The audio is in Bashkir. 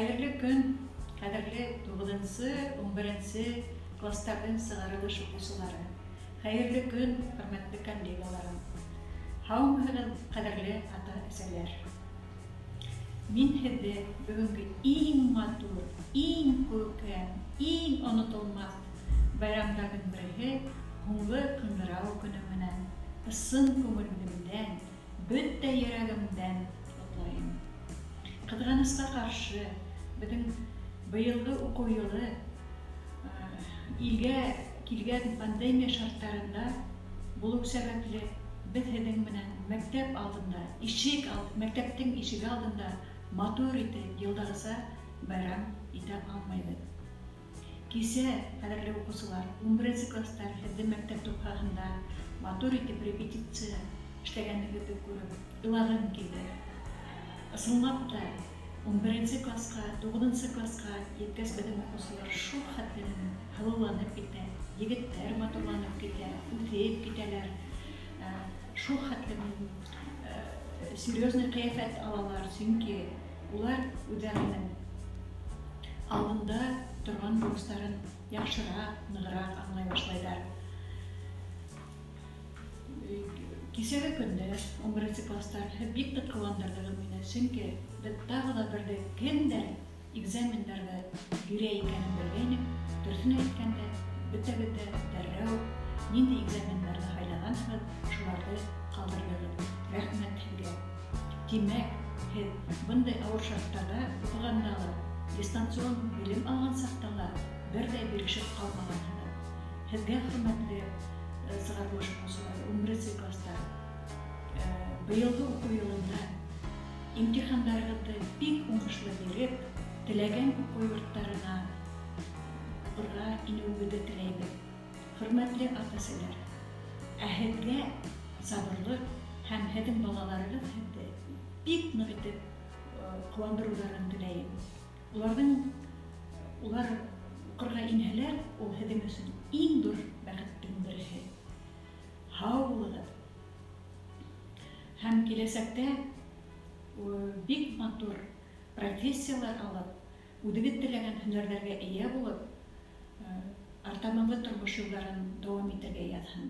Хәйерле көн, ҡәҙерле туғыҙынсы, 11-нсе кластарҙың сығарылыш уҡыусылары! Хәйерле көн, хөрмәтле коллегаларым! Һаумыһығыҙ, ҡәҙерле ата-әсәләр! Мин һеҙҙе бөгөнгө иң матур, иң күркәм, иң онотолмаҫ байрамдарҙың береһе, Һуңғы ҡыңғырау көнө менән ысын күңелемдән, бөтә йөрәгемдән ҡотлайым. Ҡыҙғанысҡа ҡаршы, беҙҙең быйылғы уҡыу йылы илгә килгән пандемия шарттарында булыу сәбәпле, беҙ һеҙҙең менән мәктәп алдында, ишек мәктәптең ишеге алдында матур итеп, йылдағыса байрам итә алмайбыҙ. Кисә, ҡәҙерле уҡыусылар, 11-нсе класстар һеҙҙе мәктәп тупһаһында матур итеп репетиция эшләгәнегеҙҙе күреп, илағым килде. Ысынлап та, 11-нсе класҡа, туғыҙынсы класҡа еткәс беҙҙең уҡыусылар шул хәтлем һылыуланып китә, егеттәр матурланып китә, үҫеп китәләр, шул хәтлем серьезный ҡиәфәт алалар, сөнки улар үҙҙәренең алдында торған бурыстарын яҡшыраҡ, нығыраҡ аңлай башлайҙар. Кисәге көндә, 11-нсе класстар, һеҙ бик ныҡ ҡыуандырҙығыҙ мине, сөнки беҙ тағы ла берҙе кемдәр экзамендарҙы бирә икәнен белгәйнек, дөрөҫөн әйткәндә, бөтәгеҙ ҙә дәррәү ниндәй экзамендарҙы һайлағанһығыҙ, шуларҙы ҡалдырҙығыҙ. Рәхмәт һеҙгә. Тимәк, һеҙ бындай ауыр шарттарҙа уҡығанда ла, дистанцион белем алған саҡта ла бер ҙә бирешеп ҡалмағанһығыҙ. Һеҙгә, хөрмәтле сығарылыш уҡыусылары, 11-нсе класстар, быйылғы уҡыу йылында имтихандарығыҙҙы бик уңышлы биреп, теләгән уҡыу йорттарына уҡырға инеүегеҙҙе теләйбеҙ. Хөрмәтле ата-әсәләр, ә һеҙгә сабырлыҡ һәм һеҙҙең балаларығыҙ һеҙҙе бик ныҡ итеп ҡыуандырыуҙарын теләйем. Уларҙың улар уҡырға инһәләр, ул һеҙҙең өсөн иң ҙур бәхеттең береһе. Һау булығыҙ! Һәм киләсәктә бик матур профессиялар алып, үҙегеҙ теләгән һөнәрҙәргә эйә булып, артабанғы тормош юлдарын дауам итергә яҙһын.